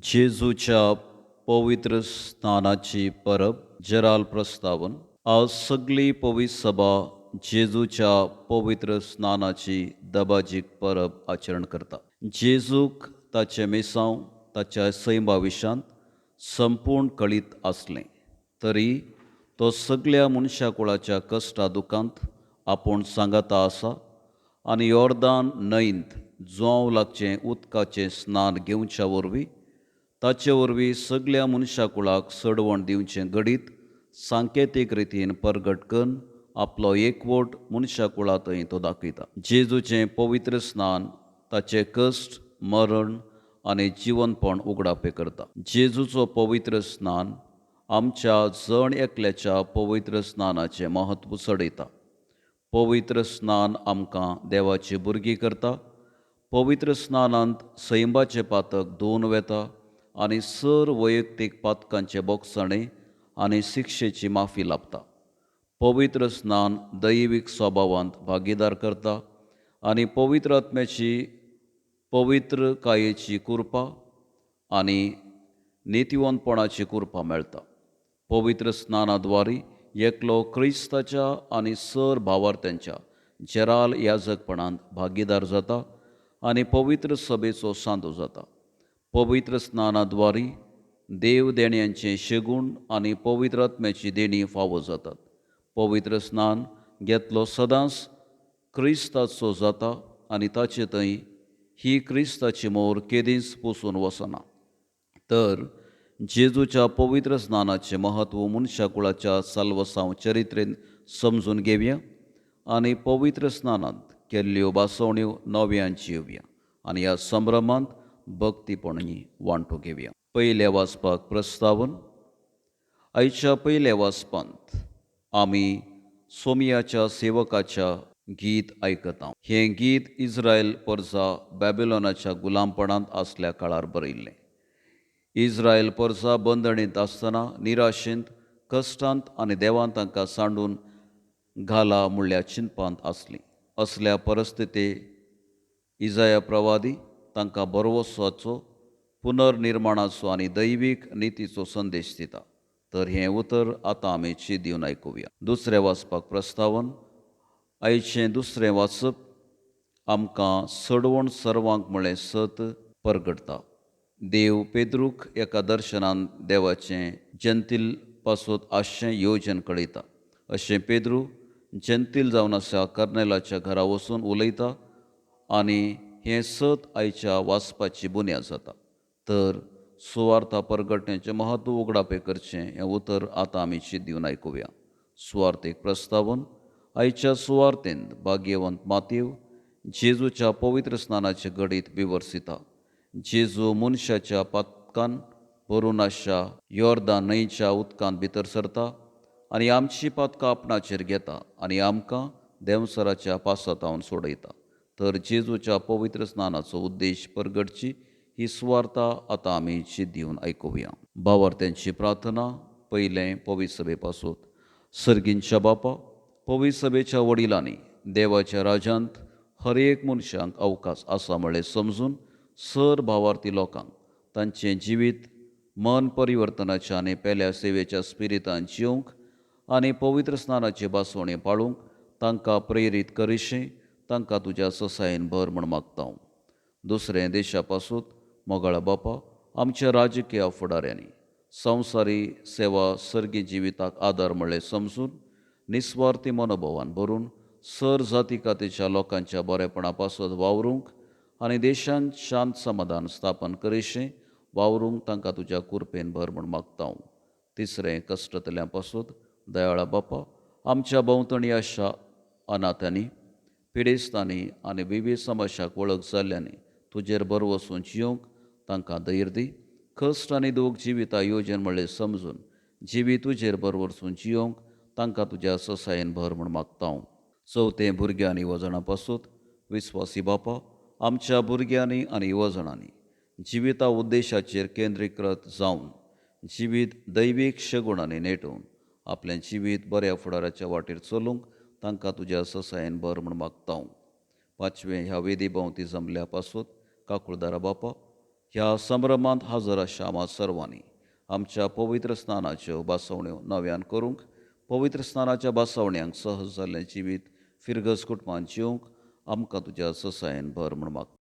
जेजूच्या पवित्र स्नानाची परब जेराल प्रस्तावन. आज सगळी पवित्र सभा जेजूच्या पवित्र स्नानाची दबाजीक परब आचरण करता. जेजूक ताचें मिसांव ताच्या सैमा विशांत संपूर्ण कळीत आसलें तरी तो सगळ्या मनशा कुळाच्या कश्टा दुखांत आपूण सांगाता आसा आनी योर्दान न्हंयंत जुआंव लागचें उदकाचें स्नान घेवच्या वरवीं ताचे वरवीं सगळ्या मनशा कुळाक सडवण दिवचें घडीत सांकेतीक रितीन परगट करून आपलो एकवट मनशा कुळा थंय तो दाखयता. जेजूचें पवित्र स्नान ताचें कश्ट, मरण आनी जिवनपण उगडापें करता. जेजूचो पवित्र स्नान आमच्या जण एकल्याच्या पवित्र स्नानाचें म्हत्व चडयता. पवित्र स्नान आमकां देवाची भुरगीं करता. पवित्र स्नानांत सैमाचें पातक धुवन वेता आनी सर वैयक्तीक पातकांचे बोगसणे आनी शिक्षेची माफी लाभता. पवित्र स्नान दैवीक स्वभावांत भागीदार करता आनी पवित्र आत्म्याची पवित्रकायेची कृपा आनी नितीवंतपणाची कृपा मेळटा. पवित्र स्नानाद्वारी एकलो क्रिस्ताच्या आनी सर भावार्थ्यांच्या जेराल याजकपणांत भागीदार जाता आनी पवित्र सभेचो सांदो जाता. पवित्र स्नानाद्वारी देव देण्यांचें शेगूण आनी पवित्र आत्म्याची देणी फावो जातात. पवित्र स्नान घेतलो सदांच क्रिस्ताचो जाता आनी ताचे थंय ही क्रिस्ताची मोर केदींच पुसून वचना. तर जेजूच्या पवित्र स्नानाचें म्हत्व मनशा कुळाच्या साल्वसांव चरित्रेन समजून घेवया आनी पवित्र स्नानांत केल्ल्यो भासवण्यो नव्यान जिवया आनी ह्या संभ्रमांत भक्तीपणी वांटो घेवया. पयल्या वाचपाक प्रस्तावन. आयच्या पयल्या वाचपांत आमी सोमियाच्या सेवकाच्या गीत आयकता. हें गीत इस्रायल परजा बॅबिलोनाच्या गुलामपणांत आसल्या काळार बरयल्लें. इस्रायल परजा बंदणींत आसतना निराशेंत, कश्टांत आनी देवान तांकां सांडून घाला म्हणल्या चिंतपांत आसली. असल्या परिस्थिती इजाया प्रवादी तांकां भरवसाचो, पुनर्निर्माणाचो आनी दैवीक नितीचो संदेश दिता. तर हें उतर आतां आमी ची दिवन आयकुया. दुसरें वाचपाक प्रस्तावन. आयचें दुसरें वाचप आमकां सडवण सर्वांक म्हळें सत परगटता. देव पेद्रूक एका दर्शनान देवाचें जंतील पासत आसचें योजन कळयता. अशें पेद्रू जंतील जावन आसा कर्नेलाच्या घरा वचून उलयता आनी हें सत आयच्या वाचपाची बुन्याद जाता. तर सुवार्था परगटण्याचें म्हत्व उगडापें करचें हें उतर आतां आमी शीत दिवन आयकुया. सुवार्थेक प्रस्तावन. आयच्या सुवार्थेंत भाग्यवंत मातेव जेजूच्या पवित्र स्नानाचें घडीत विवर्सिता. जेजू मनशाच्या पातकान भरून आसच्या योर्दान न्हंयच्या उदकांत भितर सरता आनी आमची पातकां आपणाचेर घेता आनी आमकां देंवसराच्या पासातावन सोडयता. तर जेजूच्या पवित्र स्नानाचो उद्देश परगटची ही सुवार्ता आतां आमी शीत दिवन आयकुया. भावार्थ्यांची प्रार्थना. पयलें पवित्र सभे पासून. सर्गींच्या बापा, पवित्र सभेच्या वडिलांनी देवाच्या राज्यांत हर एक मनशांक अवकाश आसा म्हळें समजून सर भावार्थी लोकांक तांचें जिवीत मन परिवर्तनाच्या आनी पेल्या सेवेच्या स्पिरितान जिवंक आनी पवित्र स्नानाची भासवणी पाळूंक तांकां प्रेरीत करिशें तांकां तुज्या ससायेन भर म्हूण मागता. दुसरें देशा पासून. मोगाळा बापा, आमच्या राजकीय फुडाऱ्यांनी संवसारी सेवा सर्गी जिविताक आदार म्हळ्ळें समजून निस्वार्थी मनोभावान भरून सर जाती कातीच्या लोकांच्या बरेपणा पासत वावरूंक आनी देशांत शांत समाधान स्थापन करिशें वावरूंक तांकां तुज्या कुरपेन भर म्हूण मागता. तिसरें कश्टतल्या पासून. दयाळा बापा, आमच्या भोंवतणी आशा अनाथांनी, पिडेस्तांनी आनी विवीध समस्याक वळख जाल्ल्यांनी तुजेर भरवसून जिवंक तांकां धैर्य दी. कश्ट आनी दूख जिविता योजन म्हळ्ळें समजून जिवीत तुजेर भरवसून जिवंक तांकां तुज्या ससायेन भर म्हूण मागता. चवथें भुरग्यां आनी युवजणां पासून. विस्वासी बापा, आमच्या भुरग्यांनी आनी युवजणांनी जिविता उद्देशाचेर केंद्रीकृत जावन जिवीत दैवीक शगुणांनी नेटोवन आपलें जिवीत बऱ्या फुडाराच्या वाटेर चलूंक तांकां तुज्या ससायेन भर म्हूण मागता. पांचवें ह्या वेदी भोंवती जमल्या पासून. काकुळदारा बापा, ह्या संभ्रमांत हजर आशा आमा सर्वांनी आमच्या पवित्र स्नानाच्यो भासवण्यो नव्यान करूंक, पवित्र स्नानाच्या भासवण्यांक सहज जाल्लें जिवीत फिरगज कुटुंबान जिवंक आमकां तुज्या ससायेन भर म्हूण मागता.